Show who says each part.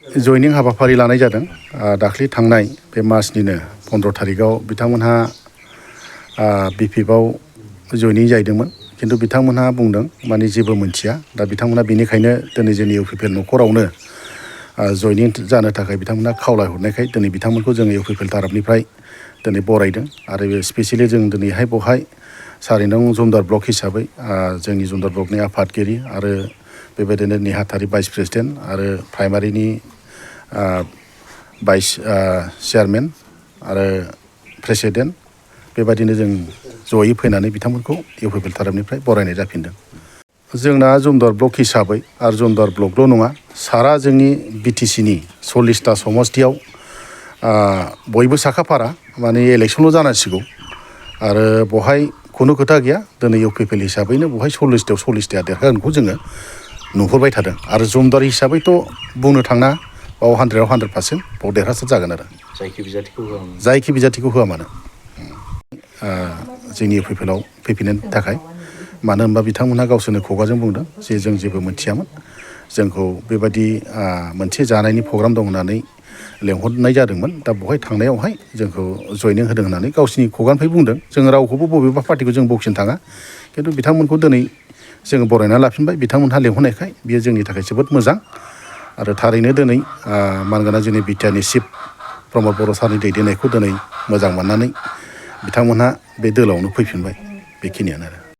Speaker 1: जयनिं हाबाफारि लानाय जादों। दाख्लै थांनाय बे मासनिनो 15 थारिखआव बिथांमोनहा बिपिएफआव जयनिं जाहैदोंमोन। खिन्थु बिथांमोनहा बुंदों माने जेबो मोनथिया। दा बिथांमोनहा बेनिखायनो दिनै जोंनि इउपिपिएल न'खरावनो जयनिं जानो थाखाय बिथांमोनहा खावलायहरनायखाय दिनै बिथांमोनखौ जोङो इउपिपिएल ताराबनिफ्राय दिनै बरायदों। आरो स्पेसियेलि जों दिनैहाय बेवहाय 4 नं जमदार ब्लक हिसाबै जोंनि जमदार ब्लकनि आफादगिरि आरो बेबायदिनो नेहाथारि भाइस प्रेसिडेन्ट आरो प्राइमारिनि भाइस चेयारमेन आरो प्रेसिडेन्ट बेबायदिनो जों जयै फैनानै बिथांमोनखौ इउपिपिएल ताराबनिफ्राय बरायनाय जाफिनदों। जोंना जमदार ब्लक हिसाबै आरो जमदार ब्लकल' नङा, सारा जोंनि बिटिसिनि 40टा समस्तियाव बयबो साखाफारा माने इलेक्सनल' जानांसिगौ आरो बहाय खुनु खोथा गैया। दिनै इउपिपिएल हिसाबैनो बहाय 40टायाव 40टाया देरहागोनखौ जोङो नुहुरबाय थादों। आरो जमदार हिसाबैथ' बुंनो थाङा बाव 100आव 100% बाव देरहासार जागोन आरो जायखि बिजाथिखौ होआ मानो जोंनि इउपिपिएलआव फैफिननो थाखाय। मानो होनबा बिथांमोनहा गावसोरनो खुगाजों बुंदों जे जों जेबो मोनथियामोन, जोंखौ बेबायदि मोनसे जानायनि प्रग्राम दं होननानै लेंहरनाय जादोंमोन। दा बेवहाय थांनायावहाय जोंखौ जयनिं होदों होननानै गावसिनि खुगानिफ्राय बुंदों। जों रावखौबो बबेबा पार्टिखौ जों बखिनो थाङा, खिन्थु बिथांमोनखौ दिनै जोङो बरायना लाफिनबाय। बिथांमोनहा लेंहरनायखाय बियो जोंनि थाखाय जोबोद मोजां। आरो थारैनो दिनै मानगोनां जोंनि बिटिआरनि चिफ प्रमद बर' सारनि दैदेननायखौ दिनै मोजां मोननानै बिथांमोनहा बे दोलावनो फैफिनबाय। बेखिनियानो आरो।